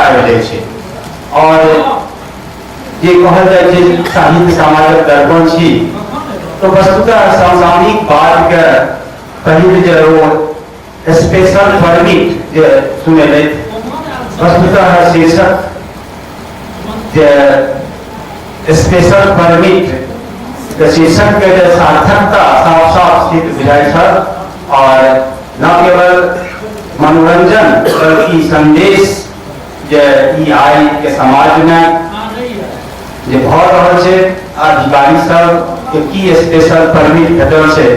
आबि जाइ छै। और जे कहल जाइ छै साहित्य समाजक दर्पण छी, तो वस्तुतः समसामयिक बात के पहिल जे ओ स्पेशल परमिट जे सुनेलथि, वस्तुतः शीर्षक जे स्पेशल परमिट के शीर्षक के जे सार्थकता साफ साफ सिद्ध बुझाइ छल और न केवल मनोरंजन बल्कि संदेश जे ई आइ के समाज में जे भऽ रहल छै, अधिकारी सब के की स्पेशल परमिट भेटल छै,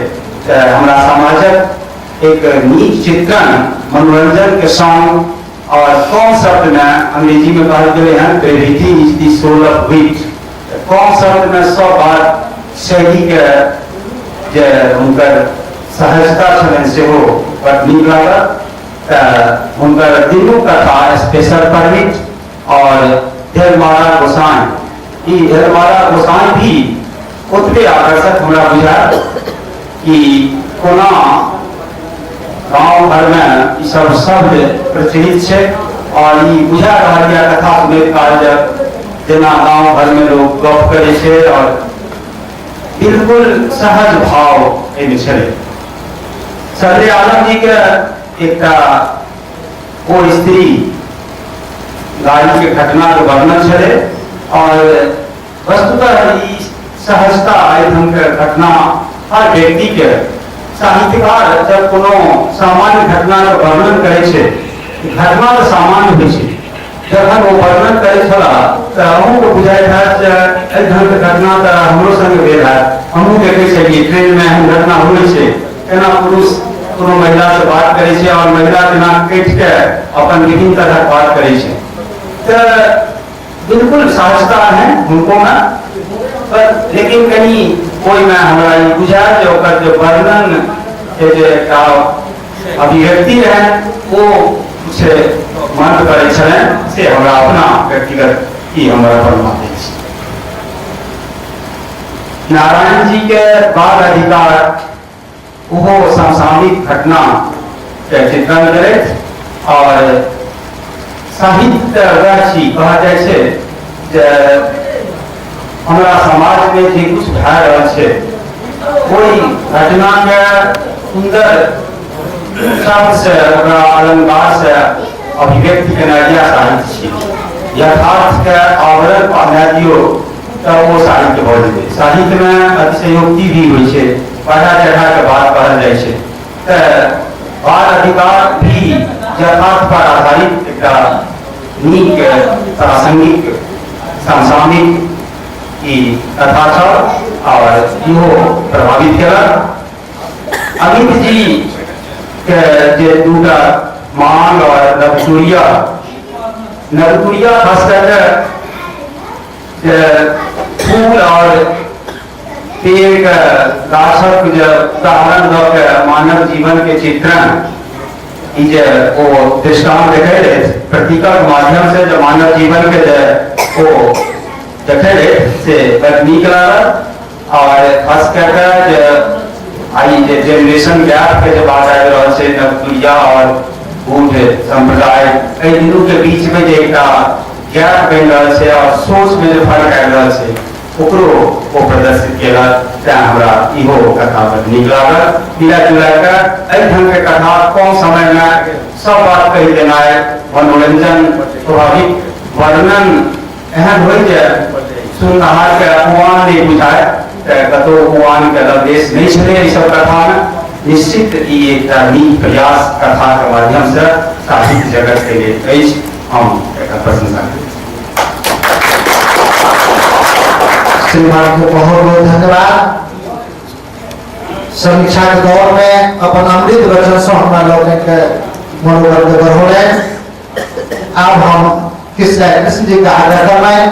तऽ हमरा समाजक एक नीक चित्रण मनोरंजन के संग और कम शब्द में, अंग्रेजी में कहल गेलै हन brevity is the soul of wit, कम शब्द में सब बात शैली के जे हुनकर सहजता छलनि सेहो बड नीक लागल। तऽ हुनकर तीनू कथा स्पेशल परमिट और ढेलमारा गोसाई, ई ढेलमारा गोसाई भी ओतबे आकर्षक हमरा बुझायल कि कोना गाँव घरमे ई सब शब्द प्रचलित छै और ई बुझा रहल यऽ कथा सुनैत काल जे जेना गाँव घरमे लोक गप करै छै और बिल्कुल सहज भाव एहिमे छलै। सदरे आलम जी के एकटा ओ स्त्री गाड़ी के घटना के वर्णन छलै और वस्तुतः ई सहजता एहि ढंग के घटना हर व्यक्ति के, साहित्यकार जब कोनो सामान्य घटना के वर्णन करै छै, घटना तऽ सामान्य होइ छै, जखन ओ वर्णन करै छलाह तऽ अहूँके बुझाइत हैत जे एहि ढंग के घटना तऽ हमरो संगे भेल हैत, हमहूँ देखै छलियै ट्रेनमे एहन घटना होइ छै, केना पुरुष कोनो महिला से बात करै छै और महिला केना कटि के अपन विभिन्न तरहक बात करै छै। तऽ बिल्कुल सहजता है हुनको में, पर लेकिन कनी ओहिमे हमरा ई बुझायल जे ओकर जे वर्णन के जे एकटा अभिव्यक्ति रहै ओ किछु मन करै छलनि, से हमरा अपना व्यक्तिगत ई हमर अपन मत अछि। नारायण जी के बाल अधिकार ओहो समसामयिक घटना के चित्रण करैत और साहित्य वएह छी, कहल जाइ छै जे हमरा समाज में जे कुछ भए रहल छै ओहि घटना के सुंदर शब्द से ओकरा अलंकार से अभिव्यक्त केनाइ इएह साहित्य छी। यथार्थ के आवरण पहिरा दियौ तऽ ओ साहित्य भऽ जेतै। साहित्य में अतिशयोक्ति भी होइ छै, बढ़ा चढ़ा के बात कहल जाइ छै। तऽ बाल अधिकार भी यथार्थ पर आधारित एकटा नीक प्रासंगिक समसामयिक ई कथा छल और इहो प्रभावित केलक। अमित जी के जे दूटा मांग और नवतुरिया, नवतुरिया खास कऽ के जे फूल और पेड़ के गाछक जे उदाहरण दऽ के मानव जीवन के चित्रण ई जे ओ दृष्टांत देखै रहै, प्रतीकक माध्यम से जे मानव जीवन के जे ओ देखै रहै से बड नीक लागल। और खास कऽ के जे आइ जे जेनरेशन गैप के जे बात आबि रहल छै, नवतुरिया और बूढ़ संप्रदाय, एहि दुनू के बीच में जे एकटा गैप बनि रहल छै और सोच में जे फर्क आबि रहल छै ओकरो ओ प्रदर्शित केलक, तेँ हमरा इहो कथा बड नीक लागल। मिला जुला कऽ एहि ढंग के कथा कम समय में सब बात कहि देनाइ, मनोरंजन स्वाभाविक वर्णन एहन होइ जे सुननिहार के अपमान नहि बुझाय, तऽ कतहु अपमान के लवलेश नहि छलै एहि सब कथा में। निश्चित ई एकटा नीक प्रयास कथा के माध्यम से साहित्य जगत के लेल अछि, हम एकर प्रशंसा करै छी। श्रीमान को बहुत बहुत धन्यवाद। समीक्षा के दौर में अपन अमृत वचन से हमरा लोगन के मनोबल के बढ़ौलनि। आब हम कृष्ण कृष्ण जी का आग्रह करबनि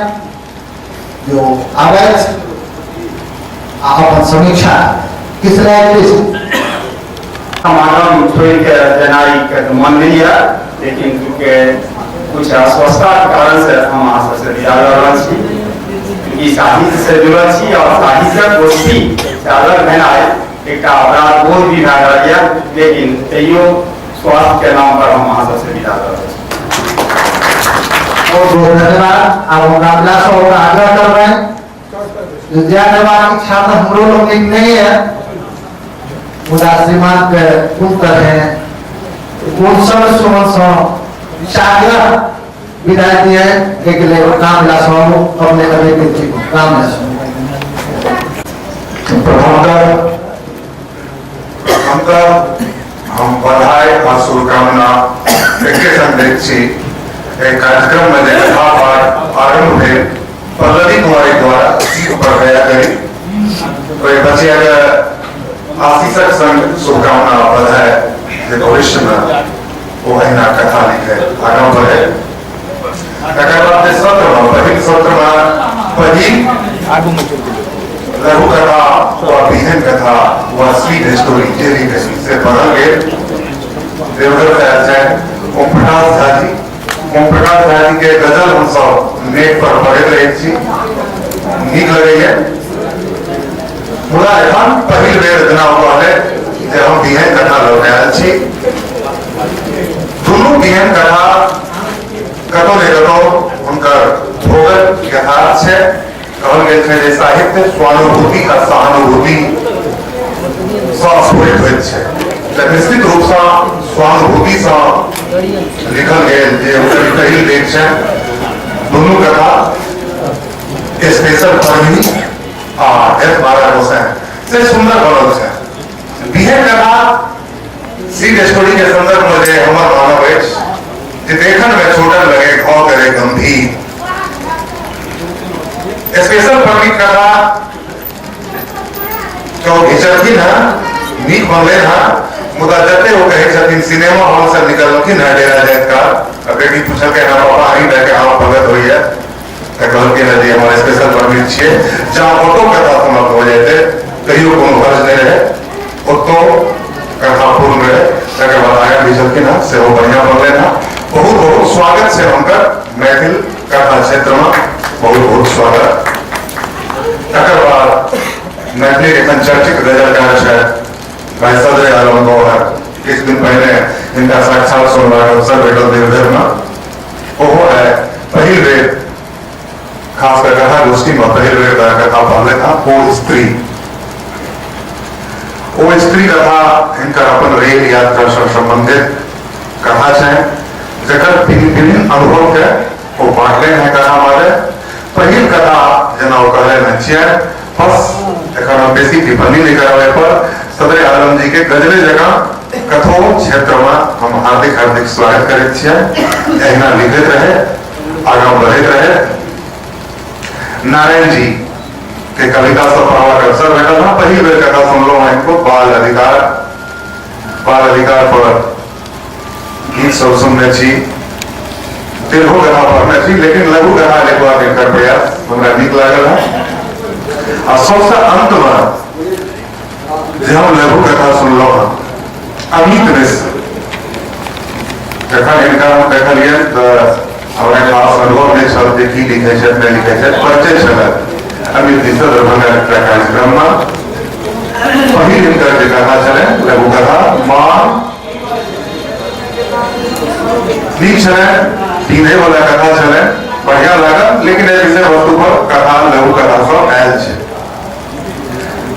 जो आबथि आ अपन समीक्षा। कृष्ण कृष्ण समागम छोड़ि के जेनाइ के तऽ मन नहि यऽ, लेकिन चूँकि कुछ अस्वस्थता के कारण से हम अहाँ सबसे विदा लऽ रहल छी। चूँकि साहित्य से जुड़ल छी और साहित्यक गोष्ठी से अलग भेनाइ एकटा अपराध बोध भी भए रहल यऽ, लेकिन तैयो स्वास्थ्य के नाम पर हम अहाँ सबसे विदा लऽ रहल छी। बहुत बहुत धन्यवाद। आब हम रामविलास बाबू आग्रह करबनि, जय देबाक इच्छा तऽ हमरो लोकनिक नहि है, मुदा श्रीमान के कोन तरहे कोन सब सुमन सँ साग्रह विदाई दिए एहिके लेल रामविलास बाबू अपने अबै छी। रामविलास प्रथमतः हम बधाई आ शुभकामना एके संग दैत छी। एहि कार्यक्रम में जे कथा पाठ आरंभ भेल पल्लवी कुमारी द्वारा सीख पर दया करी, ओहि बचिया के आशीषक संग शुभकामना बधाई जे भविष्य में ओ अहिना कथा लिखे आगाँ बढ़े। तकर बाद जे सत्र में पहिल सत्र में पहिल लघु कथा वा विहन कथा वा स्वीट स्टोरी जे भी कही से पढ़ल गेल। देवघर से आयल छथि ओम प्रकाश झा जी। ओम प्रकाश झा जी के गजल हम सब नेट पर पढ़ैत रहैत छी, नीक लगैया। मुदा एखन पहिल बेर जेना ओ कहले जे हम विहन कथा लऽ के आयल छी। दुनू विहन कथा कतौ ने कतौ हुनकर भोगल यथार्थ छै। कहल गेल छै जे साहित्य स्वानुभूति आ सहानुभूति सँ स्फुरित होइत छै, तऽ निश्चित रूपसँ स्वानुभूतिसँ लिखल गेल जे ओकर पहिल बेर छै। दुनू कथा स्पेशल पढ़ी आ एस बारा गोसाई से सुंदर बनल छै। विहन कथा सीड स्टोरी के संदर्भ में जे हमर मानब अछि जे देखन में छोटन लगे घाव करे गंभीर। स्पेशल पब्लिक कथा तो घिचलखिन हँ, नीक बनलै हँ, मुदा जते ओ कहै छथिन सिनेमा हॉल से निकललखिन हँ डेरा जाइत काल आ बेटी पुछलकै हँ पापा अहीं लए के आम भगत होइए, तऽ कहलखिन हँ जे हमर स्पेशल परमिट छियै। जहाँ ओतो कथा समाप्त हो जेतै कहियो कोनो हर्ज नहि रहै, ओतो कथा पूर्ण रहै। तकर बाद आगाँ घिचलखिन हँ सेहो बढ़िआँ बनलै हँ। बहुत बहुत स्वागत छै हुनकर मैथिल कथा क्षेत्रमे, बहुत बहुत स्वागत। तकर बाद मैथिली एखन चर्चित गजलकार छथि भाई सदरे आलम गौहर। किछु दिन पहिने हिनका साक्षात सुनबाक अवसर भेटल देवघरमे। ओहो है पहिल बेर खास कर कथा गोष्ठी में पहिल बेर कथा पढ़लथि हँ ओ स्त्री। ओ स्त्री कथा हिनकर अपन रेल यात्रा से संबंधित कथा छै, जकर विभिन्न अनुभव के ओ बांटलनि हैं कथा मादे। पहिल कथा जेना ओ कहलनि हँ छियै, बस एखन हम बेसी टिप्पणी नहि करब एहि पर। सदरे आलम जी के गजले जकाँ कथो क्षेत्र में हम हार्दिक हार्दिक स्वागत करैत छियै। एहिना लिखैत रहे, आगाँ बढ़ैत रहे। नारायण जी के कविता सब पढ़बाक अवसर भेटल हँ। पहिल बेर कथा सुनलहुँ हँ इनको बाल अधिकार, बाल अधिकार पर गीत सब सुनने छी, दीर्घो कथा पढ़ने छी, लेकिन लघु कथा लिखबाक हिनकर प्रयास हमरा नीक लागल है। आ सबसे अंत में जे हम लघु कथा सुनलहुँ हँ अमित मिश्र, जखन हिनका हम देखलियनि तऽ हमरा खास अनुभव नहि छल जे की लिखै छथि नहि लिखै छथि। परिचय छल अमित जी से दरभंगा एकटा कार्यक्रममे। पहिल हिनकर जे कथा छलनि लघु कथा माँ, नीक छलनि, पीढ़े वाला कथा छलनि, बढ़िया लागल। लेकिन एहि विषय वस्तु पर कथा लघु कथा सब आयल छै।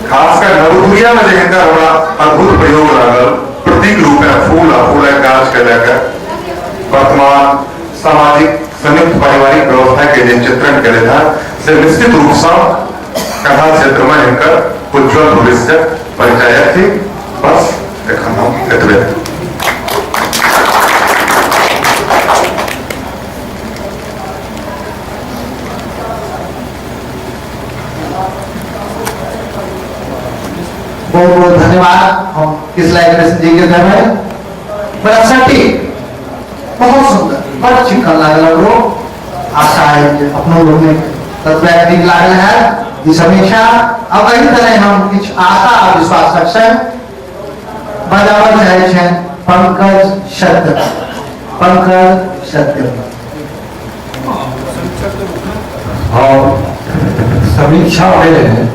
खासकर नवतुरिया में जे हिनकर हमरा अद्भुत प्रयोग लागल, प्रतीक रूप में फूल आ फूलक गाछ के लए के वर्तमान सामाजिक संयुक्त पारिवारिक व्यवस्था के जे चित्रण केलथि हँ से निश्चित रूप से कथा क्षेत्र में हिनकर उज्जवल भविष्य परिचायक थी। बस एखन हम एतबे। बहुत बहुत धन्यवाद हम किसलय कृष्ण जी के देबै। बड़ा सटीक, बहुत सुंदर, बड़ चिकन लागल हमरो। आशा है जे अपनो लोग ने ततबे नीक लागल है ई समीक्षा। अब एहि तरह हम किछु आशा आ विश्वासक संग बजाबऽ चाहै छनि पंकज सत्य, पंकज सत्य। और समीक्षा में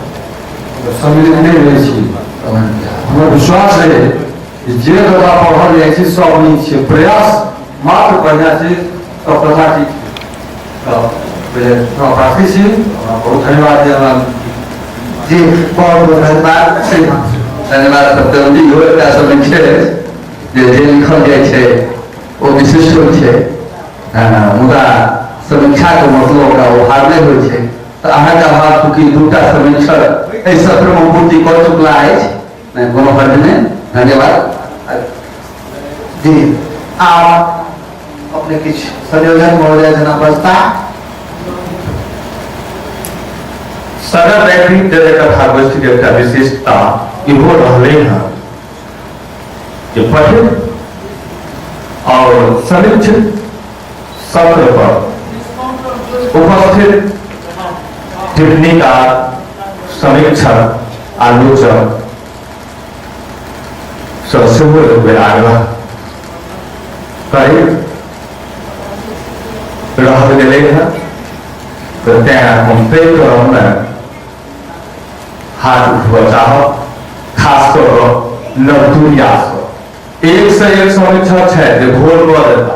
सम्मिलित नहीं रहै छी। हमरा विश्वास है कि जे कथा पढ़ल जाइ छै सब नीक छै, प्रयास मात्र बढ़िया छै, सब कथा ठीक छै। हम राखै छी। बहुत धन्यवाद जे हमरा जी बहुत बहुत धन्यवाद श्रीमान। धन्यवाद सत्यम जी। इहो एकटा समीक्षे जे जे लिखल जाइ छै ओ विशिष्ट होइ छै, मुदा समीक्षाके मतलब ओकरा उभारने होइ छै। तऽ अहाँके अभाव चूँकि दूटा समीक्षक एहि सत्रमे पूर्ति कऽ चुकला अछि, नहि कोनो हर्ज नहि। धन्यवाद जी। आप अपने किछु संयोजक महोदय जेना बजता। सदर मैथिली कथा गोष्ठी के एकटा विशेषता इहो रहलै हँ जे पठित और समीक्षित सत्र पर उपस्थित टिप्पणीकार, समीक्षक, आलोचक सँ सेहो एक बेर आग्रह करैत रहल गेलै हँ। तऽ तेँ हम ताहि क्रममे हाथ उठबऽ चाहब, खास कऽ कऽ नवतुरियासँ। एक से एक समीक्षक छथि जे घोर कऽ देता,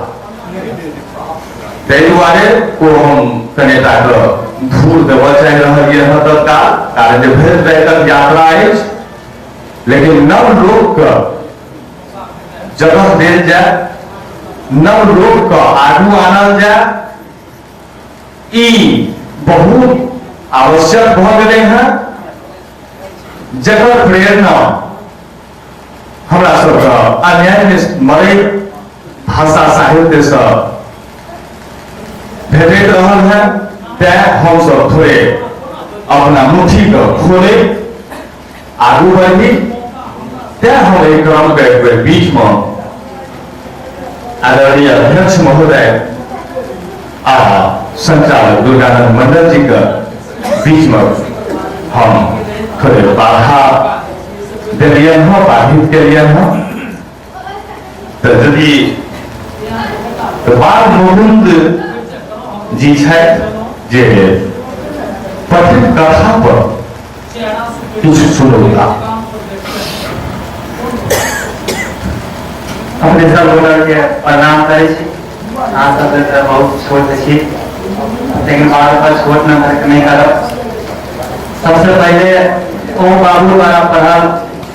ताहि दुआरे ओ हम कनेटा के धूर देबऽ चाहि रहलियै हँ तत्काल, कारण जे भरि रातिक यात्रा अछि। लेकिन नव लोकके जगह देल जाय, नव लोकके आगू आनल जाय, ई बहुत आवश्यक भऽ गेलै हँ, जकर प्रेरणा हमरा सबके अन्यान्य मरैत भाषा साहित्यसँ भेटैत रहल है। तैं हमसब थोड़े अपना मुट्ठीके खोलैत आगू बढ़ी। तैं हम एहि क्रमके एक बेर बीचमे आदरणीय अध्यक्ष महोदय आ संचालक दुर्गानंद मंडल जी के बीचमे हम थोड़े बाधा देलियनि हँ, बाधित केलियनि हँ। तऽ यदि बाल मुकुंद जी छथि जे पठित कथा पर किछु सुनौता। अपने सब गोटाके प्रणाम करै छी। अहाँ सबके तऽ बहुत छोट छी, लेकिन बात पर छोट न नहि करब। सबसे पहिले ओ बाबू द्वारा पढ़ल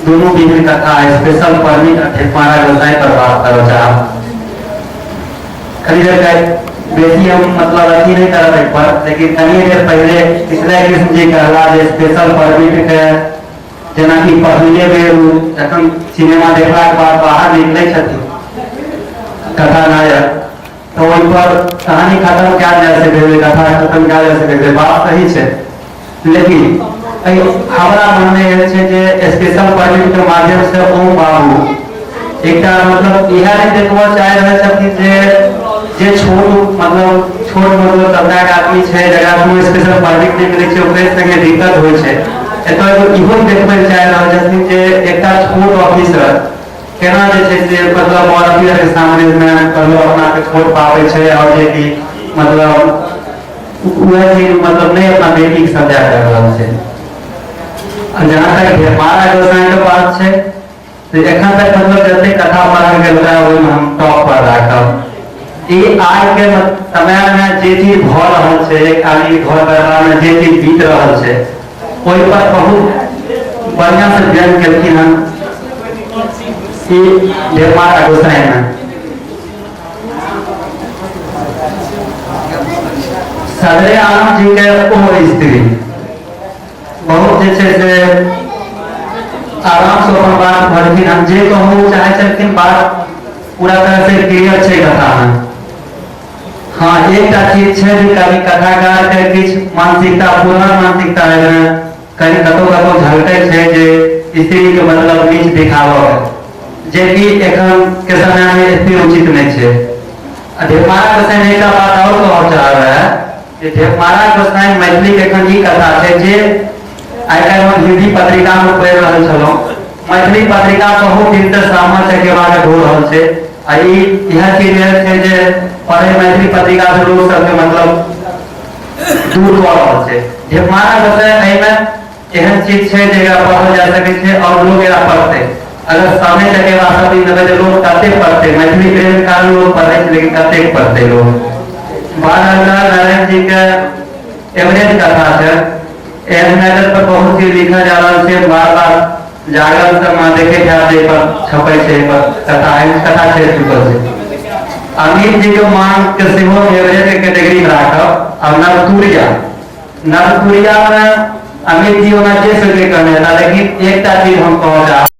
दुनू विभिन्न कथा स्पेशल परमिट आ ठेकमारा गोसाई पर बात करऽ चाहब। कनी देर बेसी हम मतलब अथी नहि करब एहि पर, लेकिन कनी देर पहिले इसलिए कृष्ण जी कहला जे स्पेशल परमिट के जेनाकि पहिले बेर जखन सिनेमा देखलाके बाद बाहर निकलै छथिन कथानायक, तऽ ओहि पर कहानी खत्म कयल जा सकै छै, कथा खत्म कयल जा सकै छै। बात सही छै, लेकिन हमरा मनमे एहन छै जे स्पेशल परमिट के माध्यम से ओम बाबू एकटा मतलब इएह नहि देखबऽ चाहि रहल छथिन जे जे छोट मतलब छोट मतलब तबका के आदमी छै, जकरा कोनो स्पेशल परमिट नहि मिलै छै, ओकरे संगे दिक्कत होइ छै। एतऽ एगो इहो देखबै लए चाहि रहल छथिन जे एकटा छोट ऑफिसर केना जे छै से मतलब बड़ ऑफिसर के सामने मे मतलब अपना के छोट पाबै छै, और जे कि मतलब वएह चीज मतलब नहि अपना बेटी के सजा कर रहल छै। आ जहाँ तक मारा गोसाई के बात छै, तऽ एखन तक मतलब जते कथा पढ़ल गेल रहे ओहिमे हम टॉप पर राखब। ई आइ के समय में जे चीज भऽ रहल छै, एक आदमी घर दरबार में जे चीज बीत रहल छै, ओहि पर बहुत बढ़िया से व्यंग केलखिन हन ई ढेरमारा गोसाई में। सदरे आलम जी के ओ स्त्री बहुत जे छै से आराम से अपन बात कहलखिन हम जे कहू चाहे छलखिन, बात पूरा तरह से क्लियर छै कथा में। हाँ, एकटा चीज छै जे कभी कथाकार के किछु मानसिकता, पुरान मानसिकता एहिमे कहीं कतौ कतौ झलकै छै जे स्त्री के मतलब नीच दिखाबऽ के, जेकि एखन के समय में स्त्री उचित नहीं छै। आ ढेपारा गोसाई एकटा बात और कहऽ चाह रहा है जे ढेपारा गोसाई मैथिली के एखन ई कथा छै जे आइ काल्हि हम हिंदी पत्रिका में पढ़ि रहल छलहुँ, मैथिली पत्रिका बहुत दिन से सामा चकेवा के हो रहल छै। आ ई इएह चीज एहन छै जे पढ़े मैथिली पत्रिका से लोग सबके मतलब दूर कऽ रहल छै। ढेपारा गोसाई एहिमे एहन चीज छै जे एकरा पढ़ल जा सकै छै और लोग एकरा पढ़तै। अगर सामने चकेवा सब दिन देबै तऽ लोग कते पढ़तै? मैथिली प्रेम कारण लोग पढ़ै छै, लेकिन कतेक पढ़तै लोग? बाल नारायण जी के एवरेज कथा छै। एहन मैटर पर बहुत चीज लिखल जा रहल छै, बार बार जागरण सब में देखे के पर छपै छै, पर कथा एहन कथा छै चुकल छै। अमित जी के मांग के सेहो एवरेज के कैटेगरी में राखब। अब नवतुरिया, नवतुरिया में अमित जी ओना जे सोचै कहने, लेकिन एकटा चीज हम कहऽ चाहब।